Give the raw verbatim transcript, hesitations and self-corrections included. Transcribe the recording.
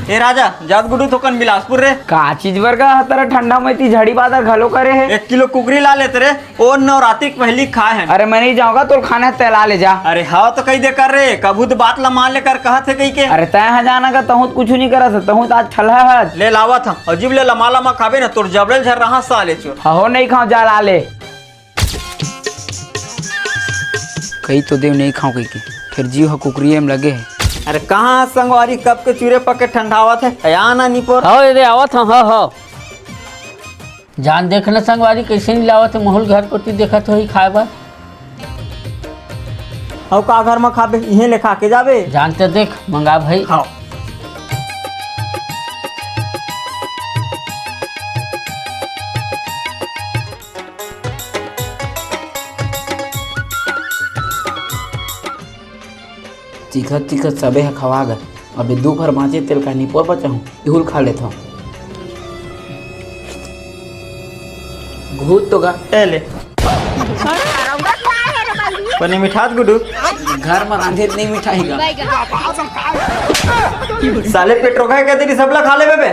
ए राजा, जात गुडू थोकन बिलासपुर रे। का चीज बर गा हस तेरा, ठंडा में ती झड़ी बादर घलो करे हे। एक किलो कुकरी ला लेते रे, ओ नवरात्रि के पहिली खाए हन। अरे मैं नहीं जाऊंगा, तोर खाना हे तैं ला ले जा। अरे हाँ तो कही दे कर रे, कभू तो बात ला मान ले कर कहत हे कही के। अरे तैं हा जाना का, तहूँ तो कुछ नहीं करस, तहूँ तो आज ठलहा हस। ले लावत हँव, अउ जिब ले लमा लमा खाबे ना, तोर जबड़े झर रहा साले चोर। हो नहीं खाऊँ, जा ला ले। कही तो देव नहीं खाऊँ कही के, फेर जीव ह कुकरिये में लगे हे। अरे कहाँ संगवारी, कब के चूरे पके ठंडावत हे, आया ना निपोर। हव दे, आवत हँव, हव, हव। जान देख न संगवारी, कइसे नहीं लावत हे, महूँ ल घर कोती देखत होही खाए बर। हव का घर म खाबे, इहें ले खा के जाबे। जान ते देख, मंगा भाई। हव। चिखत चिखत सबे ह खवा गे। अबे दू भर बाँचे तेल का निपोर बचाहूँ, इहू ल खा लेथँव। घूत तो गा। ए ले। बने मिठात गुडू। घर म रांधे त नहीं मिठाही गा। साले पेट्रोल खाए के तेरी सबला खा लेबे बे।